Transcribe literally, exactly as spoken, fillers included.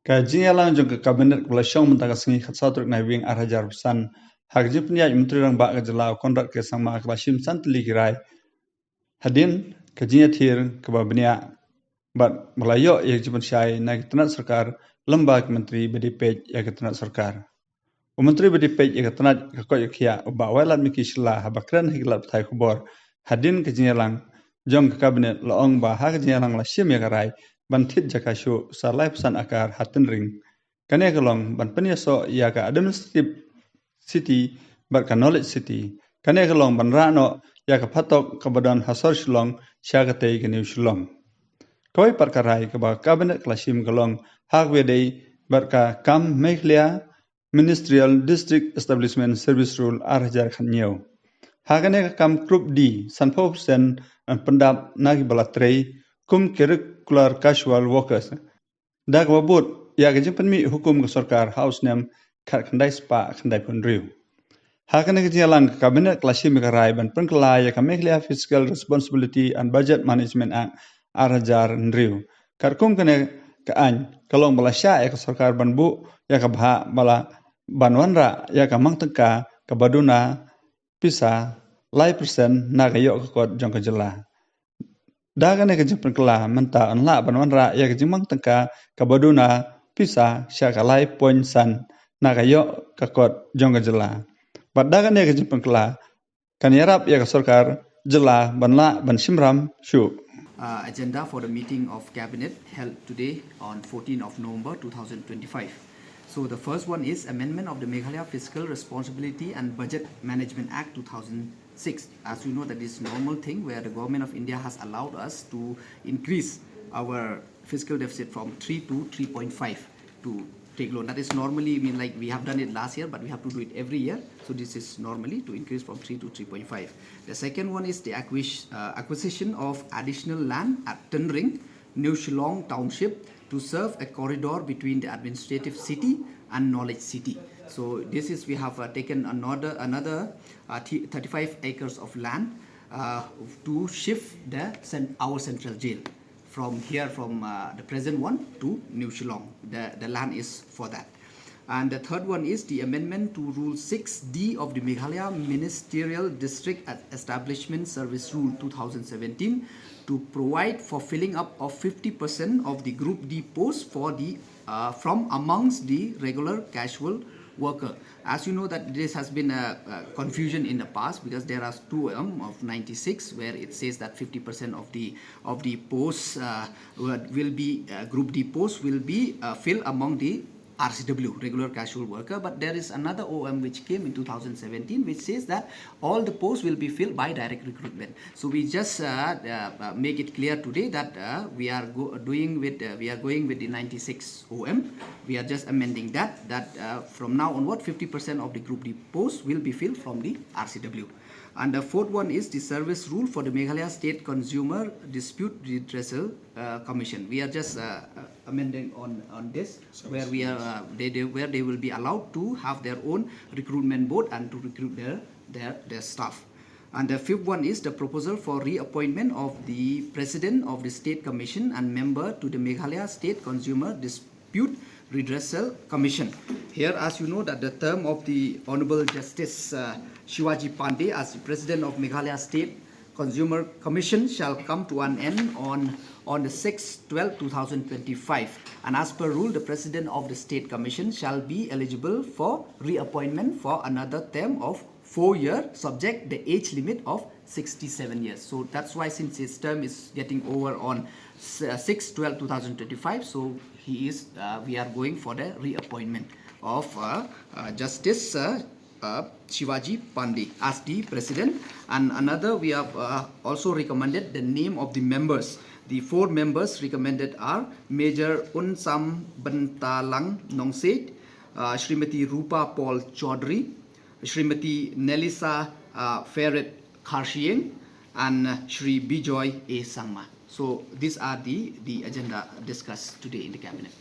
Ka jingïalang jong ka Cabinet kaba la shong mynta ka sngi khatsaw tarik Naiwieng ar hajar arphew san, ha ka jingpynïaid u Myntri Rangbah ka jylla u Conrad K Sangma, ka la shim san tylli ki rai hadien ka jingïathir kaba bniah bad ba la ïoh ïa ka jingpynshai na ki tnat sorkar lyngba ki myntri ba dei peit ïa ka tnat sorkar. U myntri ba dei peit ïa ka tnat ka koit ka khiah, u Bah Wailadmiki Shylla, haba kren ha ki lad pathai khubor hadien ka jingïalang jong ka Cabinet, la ong ba ha ka jingïalang la shim ïa ka rai ban thied jaka shuh sa laiphew san akar ha Tynring. Kane ka long ban pynïasoh ïa ka Administrative City bad ka Knowledge City. Kane ka long ban rah noh ïa ka phatok kaba don ha sor Shillong sha katei ka New Shillong. Kawei pat ka rai kaba ka Cabinet ka la shim ka long ha kaba ïadei bad ka kam Meghalaya Ministerial District Establishment Service Rule ar hajar khathynñiew. Ha kane ka kam Group D, sanphew percent yn pyndap na kiba la trei kum ki regular casual workers, da kaba bud ïa ka jingpynmih hukum ka sorkar ha u snem khatkhyndai spah khyndaiphew hynriew. Ha kane ka jingïalang, ka Cabinet ka la shim ïa ka rai ban pynkylla ïa ka Meghalaya Fiscal Responsibility and Budget Management Act ar hajar hynriew. Katkum kane ka aiñ, ka long ba la shah ïa ka sorkar ban buh ïa ka bhah ba la ban wanrah ïa ka mang tyngka kaba duna pisa lai percent na ka ïoh ka kot jong ka jylla. Da kane ka jingpynkylla, mynta yn lah ban wanrah ïa ka jingmang tyngka kaba duna pisa sha ka lai point san na ka ïoh ka kot jong ka jylla. Bad da kane ka jingpynkylla, kan ïarap ïa ka sorkar jylla ban lah ban shimram shuh. Uh, agenda for the meeting of Cabinet held today on fourteenth of November two thousand twenty-five. So the first one is amendment of the Meghalaya Fiscal Responsibility and Budget Management Act two thousand six. As you know, that is normal thing where the Government of India has allowed us to increase our fiscal deficit from three to three point five to take loan. That is normally, I mean, like, we have done it last year, but we have to do it every year. So this is normally to increase from three to three point five. The second one is the acquis-, uh, acquisition of additional land at Tynring, New Shillong Township, to serve a corridor between the administrative city and knowledge city. So this is, we have, uh, taken another, another, uh, thi-, thirty-five acres of land, uh, to shift the cen-, our central jail from here, from, uh, the present one to New Shillong. The, the land is for that. And the third one is the amendment to Rule six D of the Meghalaya Ministerial District Establishment Service Rule two thousand seventeen to provide for filling up of fifty percent of the Group D post for the, uh, from amongst the regular casual worker. As you know that this has been a, a confusion in the past, because there are two O M of ninety-six where it says that fifty percent of the, of the posts, uh, will will be, uh, Group D posts will be, uh, filled among the R C W, regular casual worker, but there is another O M which came in two thousand seventeen, which says that all the posts will be filled by direct recruitment. So we just, uh, uh, uh, make it clear today that, uh, we are go-, doing with, uh, we are going with the ninety-six O M. We are just amending that, that, uh, from now onward, fifty percent of the Group D posts will be filled from the R C W. And the fourth one is the service rule for the Meghalaya State Consumer Dispute Redressal, uh, Commission. We are just, uh, uh, amending on, on this, where we are, uh, they, they, where they will be allowed to have their own recruitment board and to recruit their, their, their staff. And the fifth one is the proposal for reappointment of the President of the State Commission and member to the Meghalaya State Consumer Dispute Redressal Commission. Here, as you know, that the term of the Honorable Justice, uh, Shivaji Pandey as the President of Meghalaya State Consumer Commission shall come to an end on, on the sixth twelve two thousand twenty-five. And as per rule, the President of the State Commission shall be eligible for reappointment for another term of four year, subject the age limit of sixty-seven years. So that's why, since his term is getting over on s-, uh, six twelve two thousand twenty-five, so he is, uh, we are going for the reappointment of, uh, uh, Justice, uh, uh, Shivaji Pandey as the president. And another, we have, uh, also recommended the name of the members. The four members recommended are Major Unsam Bentalang Nongseit, uh, Srimati Rupa Paul Chaudhary, Srimati Nelisa, uh, Ferret Kharshiing, and, uh, Shri Bijoy A Sangma. So these are the, the agenda discussed today in the cabinet.